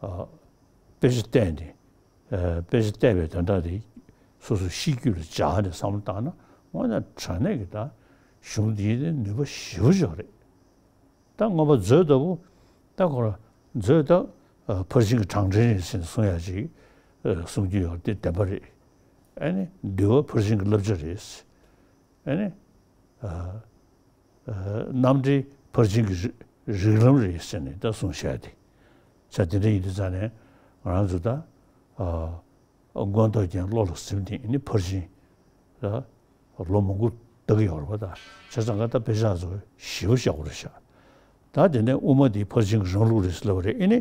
ཨ། དཔེ་ཆ་བལྟས་ནས། ཨ། དཔེ་ཆ་བལྟས་པའི་དོན་དག་དེ་སོ་སོའི་གཤིས་རྒྱུད་ལ་འཇགས་ནས་བསམ་བློ་བཏང་ན། དངོས་གནས་དྲང་གནས་ཀྱི་ད་གཞུང་འདིའི་ནུས་པ་ཞེ་པོ་ཅིག་རེད། ད་མངོན་པ་མཛོད་ལྟ་བུ། ད་ཁོ་རང་མཛོད་ད། ཨ། ཕར་ཕྱིན་གྱི་གྲངས་འདྲེན་རེད་ཟེར་ནས་གསུང་ཡག་ཅིག་ཨ། གསུང་རྒྱུ་ཡོད་དེ་བདེན་པ་རེད། ཨ་ནི་འདུལ་བ་ཕར་ཕྱིན་གྱི་བསླབ་བྱ་རེད། ཨ་ནི། ཨ། ཨ། རྣམ་འགྲེལ་ཕར་ཕྱིན་གྱི་རི་རིགས་ལམ་རེད་ཟེར་ནས་ད་གསུངས་བཞག་དེ། ས་དེ་འདྲ་ཡིན་དུས་ཙང་ནས་ང་རང་ཚོ་ད། ཨ། མངོན་རྟོགས་རྒྱན་བློ་ལ་ཟིན་ཏེ་ནི་ཕར་ཕྱིན་ད་ལོ་མང་པོ་བལྟ་གི་ཡོད་རེད་པ། ད་བྱས་ཙང་ང་ད་དཔེ་ཆ་ཚོ་ཞེ་པོ་བཞག་དགོས་རེད་ཤག་ད་དེ་ནས་དབུ་མ་འདི་ཕར་ཕྱིན་གྱི་རང་ལུགས་རེད་ཟེར་ལབ་པ་རེད། ཨེ་ནི་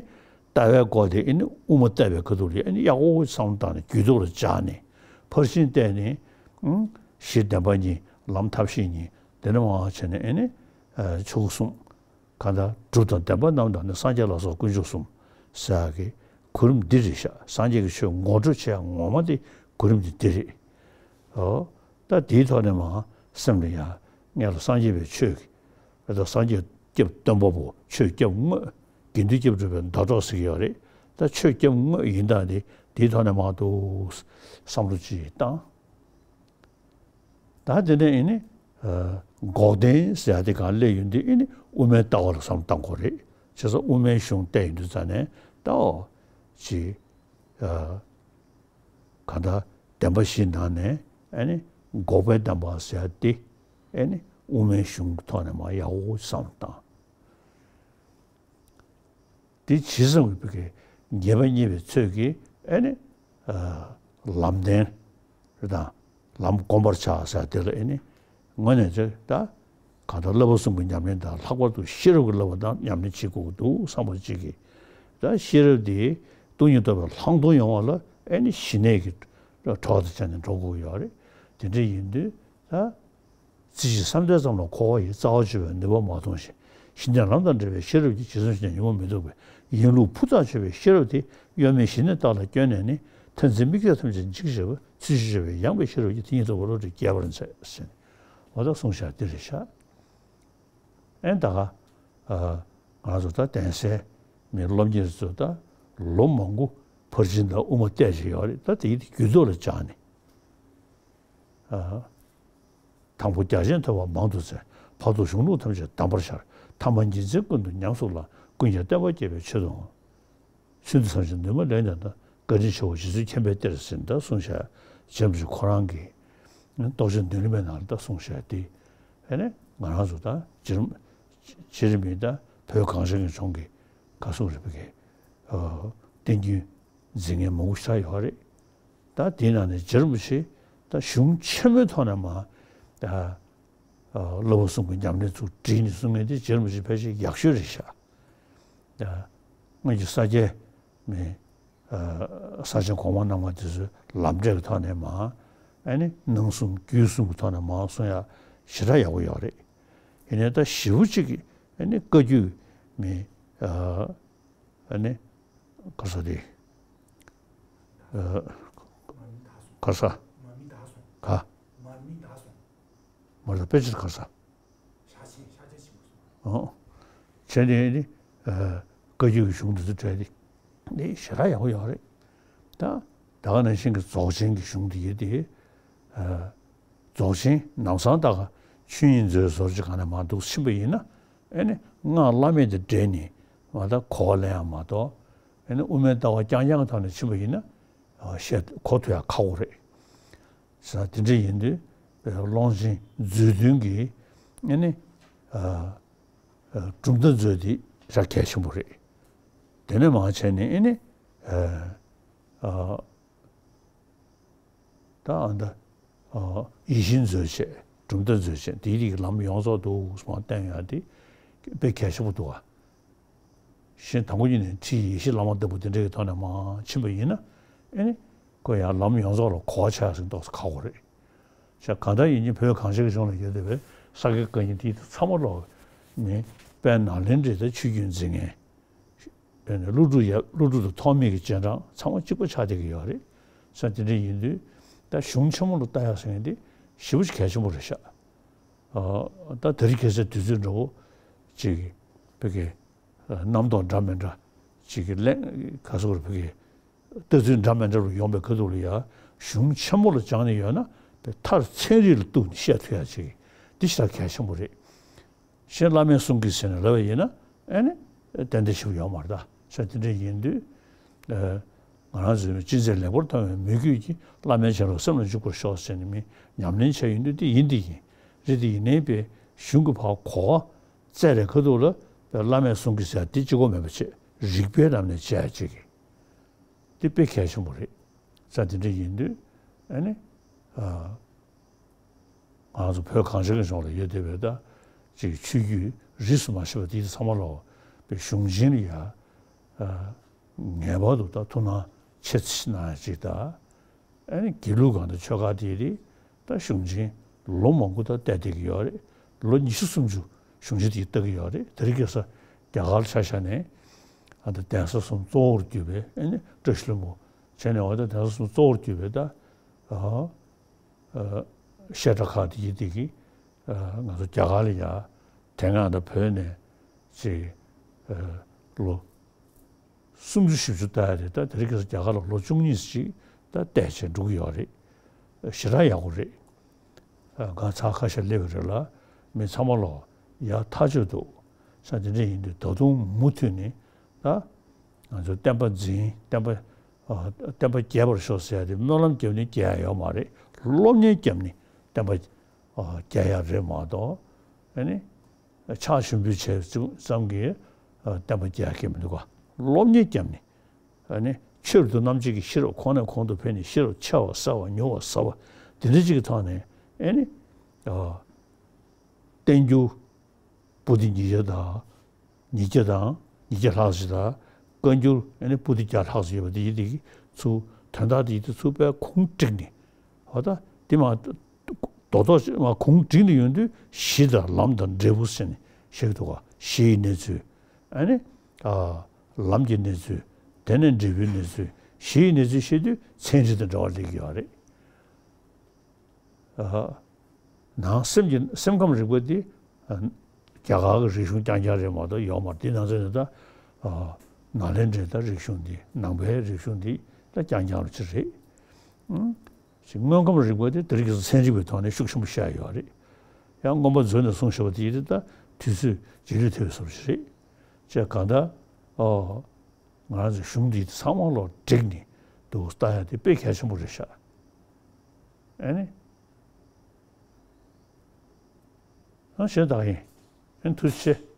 ལྟ་བའི་སྐོར་དེ། ཨེ་ནི་དབུ་མ་བལྟ་བའི་ཁ་ཐུག་ལ་ཨེ་ནི་ཡག་པོ་བསམ་བློ་བཏང་ནས་རྒྱུད་ཐོག་ལ་འཇགས་ནས་ཕར་ཕྱིན་བལྟས་ནས། ཨང་། གཞི་བདེན་པ་གཉིས། ལམ་ཐབས་ཤེས་གཉིས། དེ་ནས་མར་བྱས་ནས་ཨེ་ནི། ཨ། ཆོས་སྐུ་གསུམ། གང་ལྟར་གྲུབ་དང་བདེན་པ་རྣམས་དང་ནི། སངས་རྒྱས་ལ་སོགས་དཀོན་མཆོག་གསུམ་ཟེར་ཡག་གི་གོ་རིམ་འདི་རེད་ཤག་སངས་རྒྱས་ཀྱི་ཆོས་ངོ་སྤྲོད་བྱེད་ཡག་ངོ་མ་དེ་གོ་རིམ་འདི་འདི་རེད། ཨོ། ད་དེའི་ཐོག་ནས་མར་སེམས་ལ་ཡ། སྔོན་ལ་སངས་རྒྱས་པའི་ཆོས་ཀྱི། ད་སངས་རྒྱས་སྐྱབས་སྟོན་པ་པོ། ཆོས་སྐྱབས་དངོས། དགེ་འདུན་སྐྱབས་སྒྲུབ་པའི་ཟླ་གྲོགས་ཟེར་གྱི་ཡོད་རེད། ད་ཆོས་སྐྱབས་དངོས་ཡིན་སྟངས་དེ་དེའི་ཐོག་ནས་མར་འདུག་བསམ་བློ་ཅིག་བཏང་། ད་དེ་ནས་ཨེ་ནི། ཨ། འགོག་བདེན་ཟེར་ཡག་དེ་གང་སླེབས་ཡོང་དུས་ཨེ་ནི་དབུ་མའི་ལྟ་བ་ལ་བསམ་བློ་བཏང་དགོས་རེད། བྱས་ཙང་དབུ་མའི་གཞུང་བལྟས་ཡོང་དུས་ཙང་ནས་ད་འོ། ཅིག་ཨ། གང་ལྟར་བདེན་པ་བཞིའི་ནང་ནས་ཨེ་ནི་འགོག་པའི་བདེན་པ་ཟེར་ཡག་དེ་ཨེ་ནི་དབུ་མའི་གཞུང་གི་ཐོག་ནས་མར་ཡག་པོ་བསམ་བློ་བཏང་། དེ་ཇི་ཙམ་གྱིས་བོད་ཀྱི་ཉེས་པ་རྙེད་པའི་ཚོད་ཀྱིས་ཨེ་ནི། ཨ། ལམ་བདེན་རེད་དང་། ལམ་བསྒོམ་པར་བྱ་ཟེར་དེ་ལ་ཨེ་ནི། དངོས་གནས་ཚེ་ད་གང་ལྟར་བསླབ་པ་གསུམ་གྱི་ཉམས་ལེན་དང་། ལྷག་པར་དུ་ཤེས་རབ་ཀྱི་བསླབ་པ་དང་ཉམས་ལེན་བྱེད་དགོས་ཀྱི་འདུག་བསམ་པ་གཅིག་གིས། ད་ཤེས་རབ་དེ་སྟོང་ཉིད་རྟོགས་པའི་ལྷག་མཐོང་ཡོང་བ་ལ་ཨེ་ནི་ཞི་གནས་ཀྱི་གྲོགས་དང་བཅས་ནས་འགྲོ་དགོས་ཀྱི་ཡོད་རེད། དེ་འདྲ་ཡིན་དུས་ད། རྩེ་གཅིག་བསམ་གཏན་ཙམ་ལ་འཁོར་བ་ཡི། རྩ་བ་གཅོད་པའི་ནུས་པ་མ་མཐོང་ཞིང་། ཞི་གནས་ལམ་དང་འབྲེལ་བའི་ཤེས་རབ་ཀྱིས། ཇི་ཙམ་ཞིག་ནས་ཉོན་མོངས་མི་ལྡོག་པའི། ཡིན་ལུགས་ཕུ་ཐག་ཆོད་པའི་ཤེས་རབ་དེ། གཡོ་མེད་ཞི་གནས་རྟ་ལ་བསྐྱོན་ནས་ནི། མཐར་འཛིན་དམིགས་གཏད་ཐམས་ཅད་འཇིག་བྱེད་པ། ཚུལ་བཞིན་སྦྱོར་བའི་ཡངས་པའི་ཤེས་རབ་ཀྱིས། དེ་ཉིད་རྟོགས་པའི་བློ་གྲོས་རྒྱས་པར་མཛད་ཟེར། འོ་ད་གསུངས་བཞག་འདི་རེད་ཤག་ཨེ་ད་ག་ཨ། ང་ཚོ་ད་གདན་སའི་མི་སློབ་གཉེར་ཚོ་ད་ལོ་མང་པོ་ཕར་ཕྱིན་དང་དབུ་མ་བལྟས་བྱས་ཡོད་རེད། ད་དེ་ཡི་རྒྱུད་ཐོག་ལ་སྦྱངས་ནས། ཨ། དང་པོ་རྒྱ་ཆེན་ཐོས་པ་མང་དུ་བཙལ། བར་དུ་གཞུང་ལུགས་ཐམས་ཅད་གདམས་པར་ཤར། ཐ་མ་ཉིན་མཚན་ཀུན་ཏུ་ཉམས་སུ་བླངས། ཀུན་ཀྱང་བསྟན་པ་རྒྱས་པའི་ཆེད་དུའང་། ཚུལ་འདི་ཐམས་ཅད་ནུས་མ་ལས་ནས་ད། བཀའ་དྲིན་ཆེའོ་རྗེ་བཙུན་མཁྱེན་པའི་གཏེར་ཟེར་ནས་ད་གསུངས་བཞག་རྗེ་རིན་པོ་ཆེ་ཁོ་རང་གིས་རྟོགས་བརྗོད་མདུན་ལམ་པའི་ནང་ལ་ད་གསུངས་བཞག་དེ། ཨེ་ནས་ང་རང་ཚོ་ད་རྗེ་རིན་རྗེ་རིན་པོ་ཆེ་ད་བོད་གངས་ཅན་གྱི་ལྗོངས་ཀྱི་ག་སོགས་རིག་པའི་གི་བསྟན་རྒྱུན་འཛིན་མཁན་མང་པོ་ཞིག་ཡོད་རེད། ད་དེའི་ནང་ནས་རྗེ་རིན་པོ་ཆེ་ད་གཞུང་ཆེན་མོའི་ཐོག་ནས་མ་ད་བསླབ་པ་གསུམ་གྱི་ཉམས་ལེན་ཚུར་བསྒྲིལ་ནས་གསུང་མཁན་དེ་རྗེ་རིན་པོ་ཆེ་ཕལ་ཆེར་ཡག་ཤོས་རེད་ཤག་ད་སྔོན་གྱི་ས་སྐྱའི་ མི་ས་ཆེན་གོང་མ་རྣམ་ལྔ་དེ་ཚོའི་ལམ་འབྲས་ཀྱི་ཐོག་ནས་མར་ཨ་ནི་སྣང་གསུམ་རྒྱུད་གསུམ་གྱི་ཐོག་ནས་མར་གསུང་ཡ་ཞེ་དྲག་ཡག་པོ་ཡོད་རེད། ཡིན་ནའི་ད་ཞེ་པོ་ཅིག་གི་ཨ་ནི་བཀའ་བརྒྱུད་མི་ཨ་ནི་ག་ས་དེ་ག་ས་ག་མར་ལ་དཔེ་ཆ་ག་ས། ཨོ། བྱས་ནས་ནི་བཀའ་བརྒྱུད་ཀྱི་གཞུང་འདི་ཚོ་བྲལ་ཏེ་འདི་ཞེ་དྲག་ཡག་པོ་ཡོད་རེད། ད་ད་ག་ནང་བཞིན་གྱི་རྫོགས་ཆེན་གྱི་གཞུང་འདི་ཡོད་དེ། རྫོགས་ཆེན་ནམ་སང་ད་ག་ཆོས་དབྱིངས་མཛོད་ཟུར་གྱི་གང་ནས་མར་འདུག་ཕྱིན་པ་ཡིན་ན་ཨེ་ནི་སྔགས་བླ་མེད་དེ་འདྲེས་ནས་མ་ད་གོ་བ་ལེན་ཡང་མ་གཏོགས་ཨེ་ནི་དབུ་མའི་ལྟ་བ་རྐྱང་རྐྱང་གི་ཐོག་ནས་ཕྱིན་པ་ཡིན་ན་བཤད་གོ་ཐུབ་ཡ་ཁག་པོ་རེད། ས་དེ་འདྲ་ཡིན་དུས་ཀློང་ཆེན་མཛོད་བདུན་གྱི་ཨེ་ནི་གྲུབ་མཐའ་མཛོད་དེ་ར་གལ་ཆེན་པོ་རེད། དེ་ནས་མར་བྱས་ནས་ཨེ་ནི་ད་ཨ་ད་ཡིད་བཞིན་མཛོད་བྱས་གྲུབ་མཐའ་མཛོད་བྱས་དེའི་རིགས་ལམ་ཡོངས་རྫོགས་འདུག་སེ་བསྟན་ཡ་དེ་དཔེ་གལ་ཆེན་པོ་འདུག་ག་གཞན་དང་པོ་ཉིད་ནས་ཁྲིད་ཡེ་ཤེས་བླ་མ་ལྟ་བུ་དེ་འདྲ་གི་ཐོག་ནས་མར་ཕྱིན་པ་ཡིན་ན་ཨེ་ནི་ཁོ་ཡང་ལམ་ཡོངས་རྫོགས་ལ་གོ་བ་ཆགས་ཟིན་ཏོག་ཙམ་ཁག་པོ་རེད། ཤ་གང་ལྟར་ཡིན་གྱི་བོད་གངས་ཅན་གྱི་ལྗོངས་ལ་ཡོད་བསྡད་པའི་ས་དགེ་བཀའ་རྙིང་དེ་ཚང་མ་ལོག་ནི་དཔལ་ནཱ་ལེནྡྲའི་ད་ཆོས་བརྒྱུད་འཛིན་མཁན་ཀླུ་སྒྲུབ་ཡབ་ཀླུ་སྒྲུབ་དང་ཐོགས་མེད་ཀྱི་རྗེས་འབྲང་ཚང་མ་གཅིག་པ་ཆགས་བསྡད་ཀྱི་ཡོད་རེད། ས་དེ་འདྲ་ཡིན་དུས་ད་གཞུང་ཆེན་མོ་ལ་ལྟ་ཡག་ཟེར་མཁན་དེ་ཞེ་པོ་ཅིག་གལ་ཆེན་པོ་རེད་ཤག་ད་དེ་རིང་ཁ་སང་དུས་ཚོད་འདྲ་བོ་ཅིག་བོད་ཀྱི་རྣམ་རྟོག་འདྲ་མི་འདྲ་ཅིག་གི་གླེང་ག་སོགས་བོད་ཀྱི་ལྟ་ཚུལ་འདྲ་མི་འདྲ་རུ་ཡོང་པའི་ཁ་ཐུག་ལ་ཡ་གཞུང་ཆེན་མོ་ལ་སྦྱངས་ནས་ཡོད་ན་པའི་མཐར་ཚན་རིག་ལ་གཏུགས་ནས་བཤད་ཐུབ་ཡ་ཅིག་འདི་ཞེ་དྲག་གལ་ཆེན་པོ་རེད། གཞན་བླ་མའི་གསུང་གིས་ཟེར་ནས་ལབ་པ་ཡིན་ན་ཨེ་ནི་ཏན་ཏན་ཞིག་ཡོད་མ་རེད་ད། ས་དེ་འདྲ་ཡིན་དུས་ང་རང་ཚོའི་ཅི་མཛད་ལེགས་པར་མཐོང་བའི་མོས་གུས་ཀྱིས་བླ་མའི་བྱིན་རླབས་སེམས་ལ་འཇུག་པར་ཤོག་ཟེར་ནས་མི་ཉམས་ལེན་བྱས་ཡོང་དུས་དེ་ཡིན་དེ་ཡིན་རེད། དེ་ཡིན་ནའི་པའི་གཞུང་གི་བར་གོ་བ་བཙལ་རེ་ཁ་ཐུག་ལ་བླ་མའི་གསུང་གིས་ཟེར་དེ་གཅིག་པོ་མེད་པ་བྱས་རིགས་པའི་ལམ་ནས་བྱས་ཅིག་གི་འདི་དཔེ་གལ་ཆེན་པོ་རེད། ས་དེ་འདྲ་ཡིན་དུས་ཨ་ནི་ང་ཚོ་བོད་གངས་ཅན་གྱི་ལྗོངས་ལ་ཡོད་བསྡད་པའི་ད་ཅིག་ཆོས་བརྒྱུད་རིས་སུ་མ་ཆད་པ་དེ་ཚང་མ་ལོག་པའི་གཞུང་ཆེན་ལ་ཡ་ངེས་པར་དུ་ད་ཐུགས་སྣང་ཆེ་ཙམ་གནང་ཡ་ཅིག་ད། ཨ་ནི་དགེ་ལུགས་སྒང་དང་ཆོས་ཁ་དེ་རེད། ད་གཞུང་ཆེན་ལོ་མང་པོ་ད་བལྟས་བསྡད་ཀྱི་ཡོད་རེད། ལོ་ཉི་ཤུ་སུམ་ཅུ་གཞུང་ཆེན་དེ་ལྟ་གི་ཡོད་རེད། དེ་རིང་ཁ་སང་རྒྱ་གར་ལ་ཆ་བཞག་ནས་ཨ་ད་གདན་ས་གསུམ་གཙོ་བོར་གྱུར་པའི་ཨ་ནི་བཀྲ་ཤིས་ལྷུན་པོ་བྱས་ནས་འོ་ད་གདན་ས་གསུམ་གཙོ་བོར་གྱུར་པའི་ད་ཨ་བཤད་གྲྭ་ཁག་དེ་ཡི་དེ་གི་ང་ཚོ་རྒྱ་གར་ལ་ཡ་དེ་སྔ་ད་བོད་ནས་ཅིག་ལོ་སུམ་ཅུ་བཞི་བཅུ་ལྟ་ཡ་རེད། ད་དེ་རིང་ཁ་སང་རྒྱ་གར་ལ་ལོ་བཅུ་གཉིས་ཅིག་ད་བལྟས་བྱས་འགྲོ་གི་ཡོད་རེད། ཞེ་དྲག་ཡག་པོ་རེད། ང་ཚང་ཁ་ཤས་སླེབས་པ་རེད་ལ་མི་ཚང་མ་ལོག་ཡ་ཐག་ཆོད་འདུག་ས་དེ་འདྲ་ཡིན་དུས་ད་དུང་མུ་མཐུད་ནས་ད་ང་ཚོ་བསྟན་པ་འཛིན་བསྟན་པ་བསྟན་པ་རྒྱས་པར་ཤོག་ཟེར་ཡ་དེ་སྨོན་ལམ་བརྒྱབ་ནས་རྒྱས་ཡ་ཡོད་མ་རེད། སློབ་གཉེར་བརྒྱབ་ནས་བསྟན་པ་རྒྱས་ཡ་རེད་མ་གཏོགས་ཨ་ནི། ཕྱག་ཞུ་འབུལ་བྱས་ཙམ་གྱིས་བསྟན་པ་རྒྱས་ཀྱི་མི་འདུག་ག་སློབ་གཉེར་བརྒྱབ་ནས་ཆོས་རབ་ཏུ་རྣམ་འབྱེད་ཀྱི་ཤེས་རབ་གོང་ནས་གོང་དུ་འཕེལ་ནས་ཤེས་རབ་ཆེ་བ་གསལ་བ་མྱུར་བ་ཟབ་པ་དེ་འདྲ་ཅིག་གི་ཐོག་ནས་བསྟན་འགྱུར་པོ་ཏི་ཉིས་བརྒྱ་དང་ཉིས་བརྒྱ་དང་ཉིས་བརྒྱ་ལྷག་ཙམ་དང་བཀའ་འགྱུར་པོ་ཏི་བརྒྱ་ལྷག་ཙམ་ཡོད་པ་དེ་ཡི་དེ་ཚུར་དོན་དག་དེ་ཡི་དེ་ཚུར་དཔེ་ཁུངས་བསྒྲིགས་ནས་འོ་ད་དེ་མ། རྡོག་རྡོག་ཅིག་མར་ཁུངས་བསྒྲིགས་ནས་ཡོང་དུས་གཞི་དང་ལམ་དང་འབྲས་བུ་ཟེར་ནས་བཤད་ཀྱི་འདུག་ག་གཞི་ཡི་གནས་ཚུལ། ཨ་ནི། ལམ་གྱི་གནས་ཚུལ། དེ་ནས་འབྲས་བུའི་གནས་ཚུལ། གཞི་ཡི་གནས་ཚུལ་བཤད་དུས་ཚན་རིག་དང་འབྲེལ་བ་སླེབས་ཀྱི་ཡོད་རེད། ནང་སེམས་ཀྱི་སེམས་ཁམས་རིག་པ་འདི། རྒྱ་གར་གྱི་རིག་གཞུང་རྐྱང་རྐྱང་རེད་མ་གཏོགས་ཡོད་མ་རེད། འདི་ནང་ཚན་ནི་ད། ནཱ་ལེནྡྲའི་ད་རིག་གཞུང་འདི་ནང་པའི་རིག་གཞུང་འདི་ད་རྐྱང་རྐྱང་རུ་ཅིག་རེད། ཞིག་དངོས་ཁམས་རིག་པ་དེ་དེ་རིང་ཁ་སང་ཚན་རིག་པའི་ཐོག་ནས་ཤུགས་ཆེན་པོ་བཤད་ཡོད་རེད། ཡང་མངོན་པ་མཛོད་ནས་གསུངས་བཞག་པ་དེ་ཡིན་ད་དུས་ཚོད་རྗེས་ལུས་ཐེབས་པའི་བཟོ་འདྲ་ཞིག་རེད། བྱས་གང་ལྟར་ཨོ། ང་རང་ཚོའི་གཞུང་འདི་ཚང་མ་ལོག་བསྒྲིགས་ནས་འདུག་ལྟ་ཡ་དེ་དཔེ་གལ་ཆེན་པོ་རེད་ཤག་ཨ་ནི། ཨ་གཞན་དག་ཡིན། ཨ་ནི་ཐུགས་རྗེ་ཆེ།